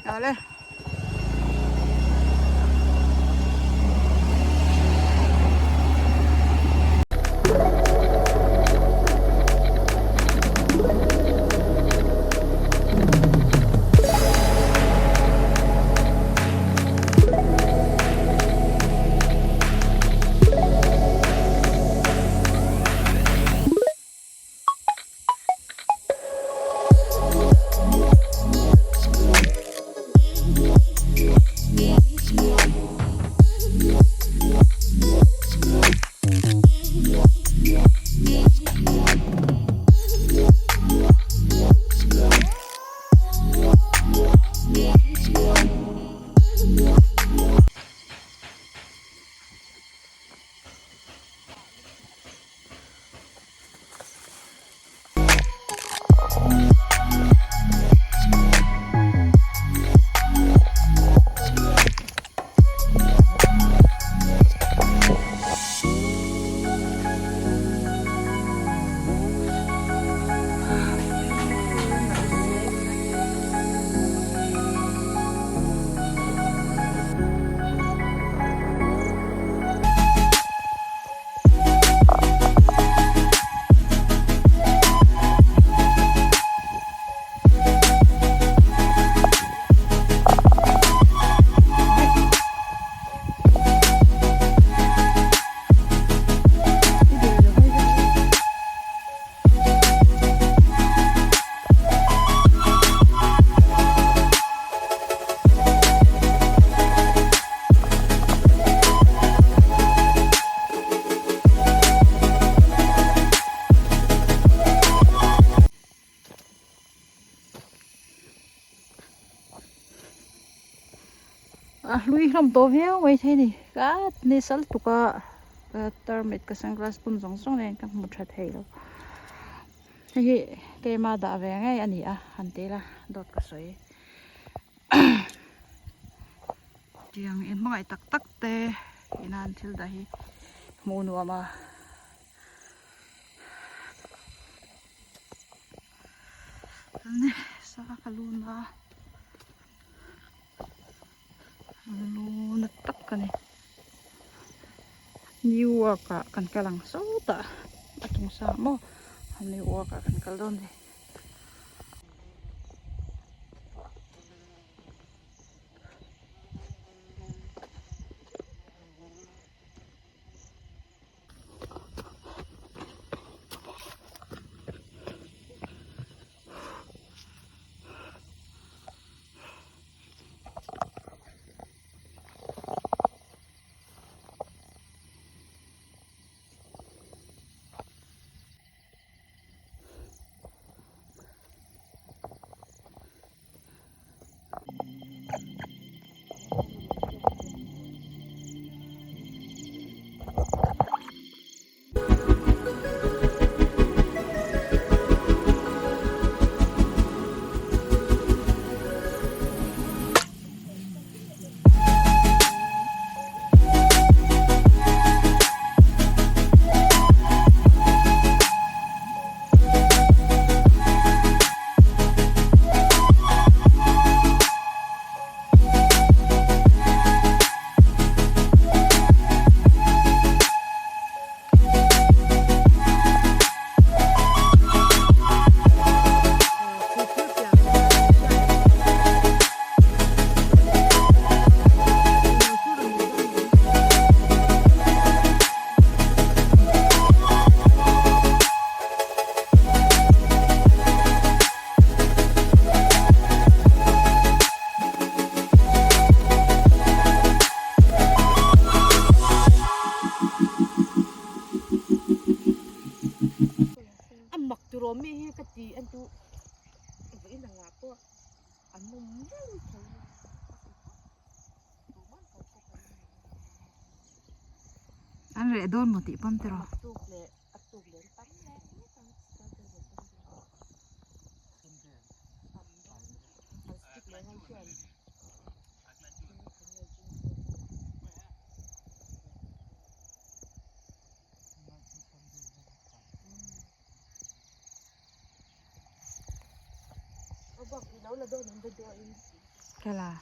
Awle. A hlui hlawm tawh viau mai thei a ni ka ni sal tuk a ka tarmit ka sunglass bun zawng zawng nen ka hmu tha thei lo hei hi keima dah ve ngei a ni a han ti ila dawt ka sawi. Tiang in hmangaih tak tak te ina an thil dah hi hmuh nuam a. Sa ka lun a luna tak a ni New York ah kan kal ang sawtah a tung sa maw New York ah kan kal dawn a ni. A mak tur awm mi hi ka ti a duh vawiin angah pawh an awm reng tho. An reh dawn maw tih pawn tiraw. Kela.